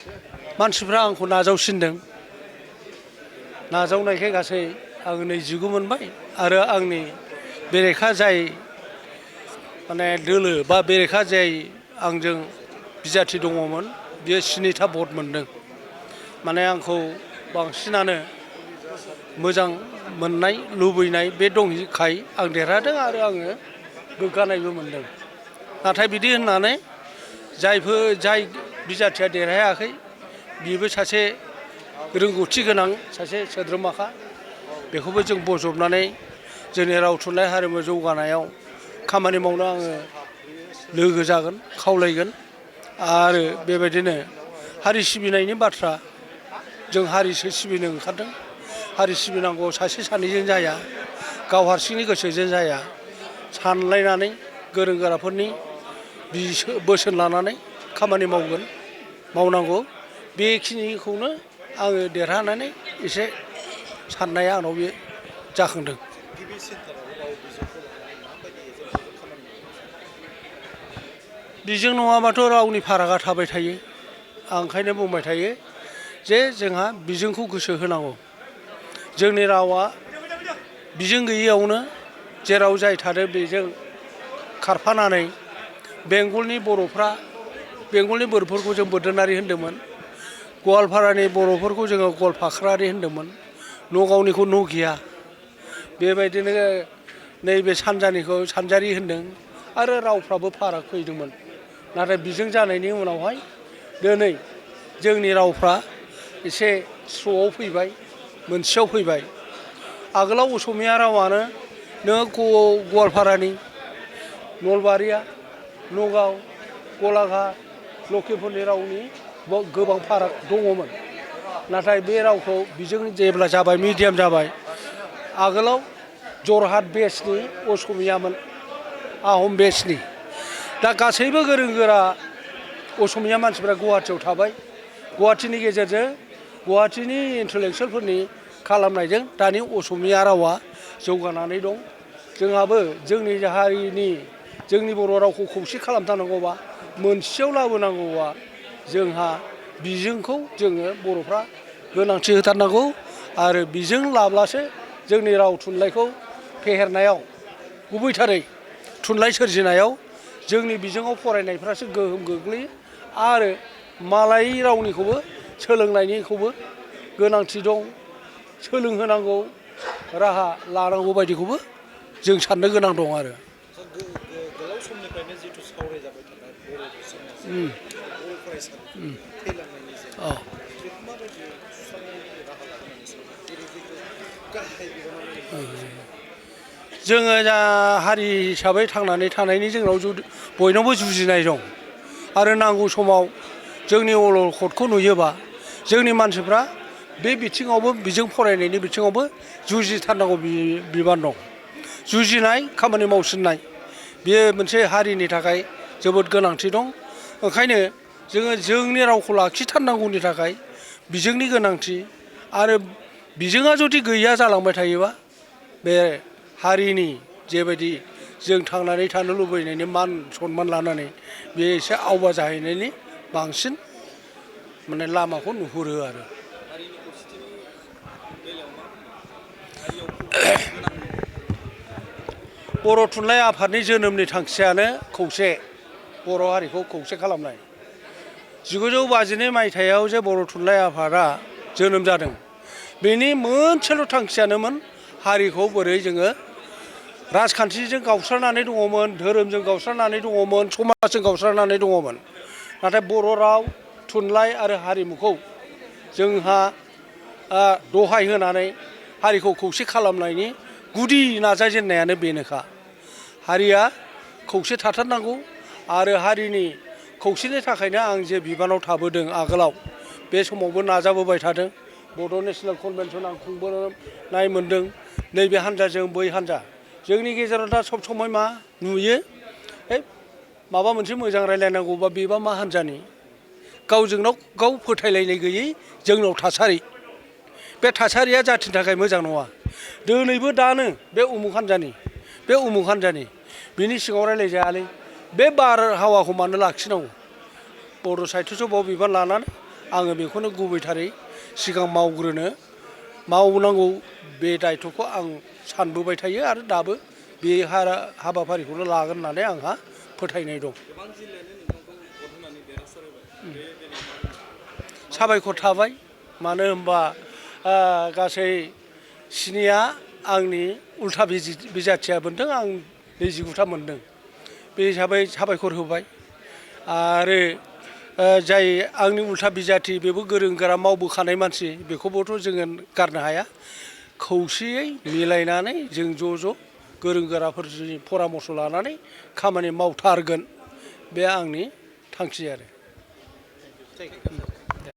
मानसिफ्रा आंखौ नाजावसिनदों नाजावनायखाय गासै आं 29 मोनबाय आरो आंनि बेरेखा जाय माने दोलो बा बेरेखा जाय आंजों बिजाथि दङमोन बियो 7था भट मोनदों माने आंखौ बांसिनानो मोजां मोननाय लुबैनाय बे दंखाय आं देरहादों आरो आङो गोग्गानायबो मोनदों नाथाय बिदि होननानै जाय बिजाथिया देरहायाखै बिबो सासे रोंगौथि गोनां सासे सोद्रोमाखा बेखौबो जों बजबनानै जोंनि राव थुनलाइ हारिमु जौगानायाव खामानि मावनो आङो लोगो जागोन खावलायगोन आरो बेबायदिनो हारि सिबिनायनि बाथ्रा जों हारिसो सिबिनो ओंखारदों हारि सिबिनांगौ सासे सानैजों जाया गाव हारसिंनि गोसोजों जाया सानलायनानै गोरों गोराफोरनि बोसोन लानानै खामानि मावनांगौ बेखिनिखौनो आङो देरहानानै एसे साननाया आंनाव बे जाखांदों बिजों नङाबाथ' रावनि फारागा थाबाय थायो आं ओंखायनो बुंबाय थायो जे जोंहा बिजोंखौ गोसो होनांगौ जोंनि रावा बिजों गैयैयावनो जेराव जाय थादों बेजों खारफानानै बेंगलनि बर'फोरखौ जों बोदोनारि होनदोंमोन गवालपारानि बर'फोरखौ जोङो गवालफाख्रारि होनदोंमोन नगावनिखौ नगिया बेबायदिनो नैबे सानजानिखौ सानजारि होनदों आरो रावफ्राबो फाराग फैदोंमोन नाथाय बिजों जानायनि उनावहाय दिनै जोंनि रावफ्रा एसे स्र'आव फैबाय मोनसेयाव फैबाय आगोलाव असमिया रावानो नों गवालपारानि नलबारिया नगाव गलाघाट लखिमपुरनि रावनि गोबां फाराग दङमोन नाथाय बे रावखौ बिजों जेब्ला जाबाय मिडियाम जाबाय आगोलाव जरहाट बेचनि असमियामोन आहम बेचनि दा गासैबो गोरों गोरा असमिया मानसिफ्रा गुवाहाटियाव थाबाय गुवाहाटिनि गेजेरजों गुवाहाटिनि इन्टेलेक्सुवेलफोरनि खालामनायजों दानि असमिया रावा जौगानानै दं जोंहाबो जोंनि हारिनि जोंनि बर' रावखौ खौसे खालामथारनांगौबा मोनसेयाव लाबोनांगौबा जोंहा बिजोंखौ जोङो बर'फ्रा गोनांथि होथारनांगौ आरो बिजों लाब्लासो जोंनि राव थुनलाइखौ फेहेरनायाव गुबैथारै थुनलाइ सोरजिनायाव जोंनि बिजोङाव फरायनायफ्रासो गोहोम गोग्लैयो आरो मालाय रावनिखौबो सोलोंनायनिखौबो गोनांथि दं सोलोंहोनांगौ राहा लानांगौ बायदिखौबो जों साननो गोनां दं आरो गोलाव समनिफ्रायनो जिथु सावरायजाबाय थानाय बर' फरायसालि थैलांनायनि जेंना बेखौ माबायदि सुस्रांनायनि राहा लानानै गाहाय बिबानाव जोङो जा हारि हिसाबै थांनानै थानायनि जोंनाव बयनावबो जुजिनाय दं आरो नांगौ समाव जोंनि अलखदखौ नुयोबा जोंनि मानसिफ्रा बे बिथिङावबो बिजों फरायनायनि बिथिङावबो जुजिथारनांगौ बिबान दं जुजिनाय खामानि मावसिननाय बेयो मोनसे हारिनि थाखाय जोबोद गोनांथि दं ओंखायनो जोङो जोंनि रावखौ लाखिथारनांगौनि थाखाय बिजोंनि गोनांथि आरो बिजोङा जुदि गैया जालांबाय थायोबा बे हारिनि जेबायदि जों थांनानै थानो लुबैनायनि मान सनमान लानानै बे एसे आवबा जाहैनायनि बांसिन माने लामाखौ नुहुरो आरो बर' थुनलाइ आफादनि जोनोमनि थांखियानो खौसे बर' हारिखौ खौसे खालामनाय 1952 मायथाइयाव जे बर' थुनलाइ आफादा जोनोम जादों बेनि मोनसेल' थांखियानोमोन हारिखौ बोरै जोङो राजखान्थिजों गावस्रानानै दङमोन धोरोमजों गावस्रानानै दङमोन समाजजों गावस्रानानै दङमोन नाथाय बर' राव थुनलाइ आरो हारिमुखौ जोंहा दहाय होनानै हारिखौ खौसे खालामनायनि गुदि नाजाजेननायानो बेनोखा हारिया खौसे थाथारनांगौ आरो हारिनि खौसेनि थाखायनो आं जे बिबानाव थाबोदों आगोलाव बे समावबो नाजाबोबाय थादों बड' नेशनेल कनभेनसन आं खुंबोनाय मोनदों नैबे हान्जाजों बै हान्जा जोंनि गेजेराव दा सब समय मा नुयो माबा मोनसे मोजां रायलायनांगौबा बेबा मा हान्जानि गावजों गाव फोथायलायनाय गैयै जोंनाव थासारि बे थासारिया जाथिनि थाखाय मोजां नङा दिनैबो दानो बे उमुख हान्जानि बिनि सिगाङाव रायलायजायालै बे बारहावाखौ मानो लाखिनांगौ बर' साहित्य सभायाव बिबान लानानै आङो बेखौनो गुबैथारै सिगां मावनांगौ बे दायथ'खौ आं सानबोबाय थायो आरो दाबो बे हाबाफारिखौनो लागोन होननानै आंहा फोथायनाय दं। गोबां जिल्लायानो नोंथांखौ भट होनानै देरहासारबाय बे बेलायाव साबायखर थाबाय मानो होनबा गासै 7 आंनि उल्था बिजाथिया मोनदों आं 29था मोनदों बे हिसाबै साबायखर होबाय आरो जाय आंनि उल्था बिजाथि बेबो गोरों गोरा मावबोखानाय मानसि बेखौबोथ' जोङो गारनो हाया खौसेयै मिलायनानै जों ज' गोरों गोराफोरनि परामर्श लानानै खामानि मावथारगोन बे आंनि थांखि आरो।